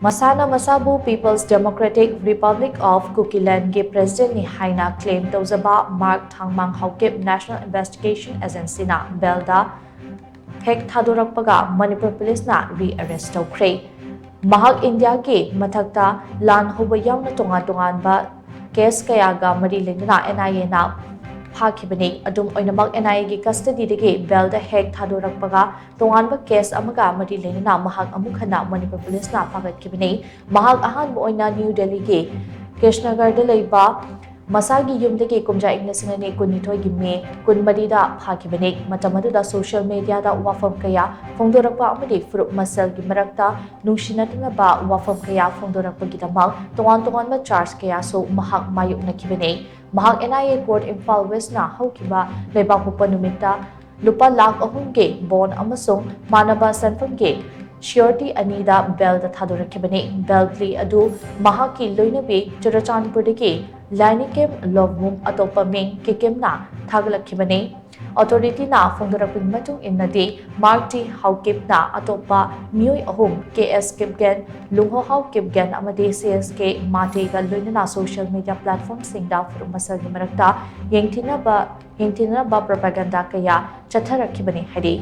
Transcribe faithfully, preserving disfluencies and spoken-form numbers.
ꯃꯁꯥꯅ ꯃꯁꯥꯕꯨ People's Democratic Republic of Kukilandꯒꯤ Presidentꯅꯤ ꯍꯥꯏꯅ claim ꯇꯧꯖꯕ Mark Thangmang Haokip National Investigation Agencyꯅ bailꯗ ꯍꯦꯛ ꯊꯥꯗꯣꯔꯛꯄꯒ Manipur Policeꯅ re-arrest ꯇꯧꯈ꯭ꯔꯦ꯫ ꯃꯍꯥꯛ ꯏꯟꯗꯤꯌꯥꯒꯤ ꯃꯊꯛꯇ ꯂꯥꯟ ꯍꯧꯕ ꯌꯥꯎꯅ ꯇꯣꯉꯥꯟ ꯇꯣꯉꯥꯟꯕ case ꯀꯌꯥꯒ ꯃꯔꯤ ꯂꯩꯅꯅ NIAꯅ ꯐꯥꯈꯤꯕꯅꯤ꯫ ꯑꯗꯨꯝ ꯑꯣꯏꯅꯃꯛ NIAꯒꯤ custodyꯗꯒꯤ bailꯗ ꯍꯦꯛ ꯊꯥꯗꯣꯔꯛꯄꯒ ꯇꯣꯉꯥꯟꯕ case ꯑꯃꯒ ꯃꯔꯤ ꯂꯩꯅꯅ ꯃꯍꯥꯛ ꯑꯃꯨꯛ ꯍꯟꯅ Manipur Policeꯅ ꯐꯥꯒꯠꯈꯤꯕꯅꯤ꯫ ꯃꯍꯥꯛ ꯑꯍꯥꯟꯕ ꯑꯣꯏꯅ ꯅ꯭ꯌꯨ ꯗꯦꯜꯂꯤꯒꯤ ꯀ꯭ꯔꯤꯁꯅꯒꯔꯗ ꯂꯩꯕ ꯃꯁꯥꯒꯤ ꯌꯨꯝꯗꯒꯤ ꯀꯨꯝꯖꯥ ꯏꯪ ꯂꯤꯁꯤꯡ ꯑꯅꯤ ꯀꯨꯟꯅꯤꯊꯣꯏꯒꯤ ꯃꯦ ꯀꯨꯟꯃꯔꯤꯗ ꯐꯥꯈꯤꯕꯅꯤ꯫ ꯃꯇꯝ ꯑꯗꯨꯗ social mediaꯗ ꯋꯥꯐꯝ ꯀꯌꯥ ꯐꯣꯡꯗꯣꯔꯛꯄ ꯑꯃꯗꯤ ꯐꯨꯔꯨꯞ ꯃꯁꯦꯜꯒꯤ ꯃꯔꯛꯇ ꯅꯨꯡꯁꯤꯅꯗꯅꯕ ꯋꯥꯐꯝ ꯀꯌꯥ ꯐꯣꯡꯗꯣꯔꯛꯄꯒꯤꯗꯃꯛ ꯇꯣꯉꯥꯟ ꯇꯣꯉꯥꯟꯕ charge ꯀꯌꯥꯁꯨ ꯃꯍꯥꯛ ꯃꯥꯌꯣꯛꯅꯈꯤꯕꯅꯤ꯫ ꯃꯍꯥꯛ NIA court ꯏꯝꯐꯥꯜ Westꯅ ꯍꯧꯈꯤꯕ ꯂꯩꯕꯥꯛꯄꯣꯛꯄ ꯅꯨꯃꯤꯠꯇ ꯂꯨꯄꯥ ꯂꯥꯈ ꯑꯍꯨꯝꯒꯤ bond ꯑꯃꯁꯨꯡ ꯃꯥꯟꯅꯕ ꯁꯦꯟꯐꯝꯒꯤ surety ꯑꯅꯤꯗ bailꯗ ꯊꯥꯗꯣꯔꯛꯈꯤꯕꯅꯤ꯫ Bail plea ꯑꯗꯨ ꯃꯍꯥꯛꯀꯤ ꯂꯣꯏꯅꯕꯤ ꯆꯨꯔꯆꯥꯟꯄꯨꯔꯗꯒꯤ ꯂꯥꯏꯅꯤꯀꯦꯝ ꯂꯣꯚꯃꯨꯝ, ꯑꯇꯣꯞꯄ ꯃꯤꯡ ꯀꯤꯀꯦꯝꯅ ꯊꯥꯒꯠꯂꯛꯈꯤꯕꯅꯤ꯫ Authorityꯅ ꯐꯣꯡꯗꯣꯔꯛꯄꯒꯤ ꯃꯇꯨꯡ ꯏꯟꯅꯗꯤ, Mark T Haokipꯅ ꯑꯇꯣꯞꯄ ꯃꯤꯑꯣꯏ ꯑꯍꯨꯝ, K S Kipgen, ꯂꯨꯡꯍꯣꯍꯥꯎ Kipgen ꯑꯃꯗꯤ C S K Mateꯒ ꯂꯣꯏꯅꯅ social media platformꯁꯤꯡꯗ ꯐꯨꯔꯨꯞ ꯃꯁꯦꯜꯒꯤ ꯃꯔꯛꯇ ꯌꯦꯡꯊꯤꯅꯕ, ꯌꯦꯡꯊꯤꯅꯕ propaganda ꯀꯌꯥ ꯆꯠꯊꯔꯛꯈꯤꯕꯅꯤ ꯍꯥꯏꯔꯤ꯫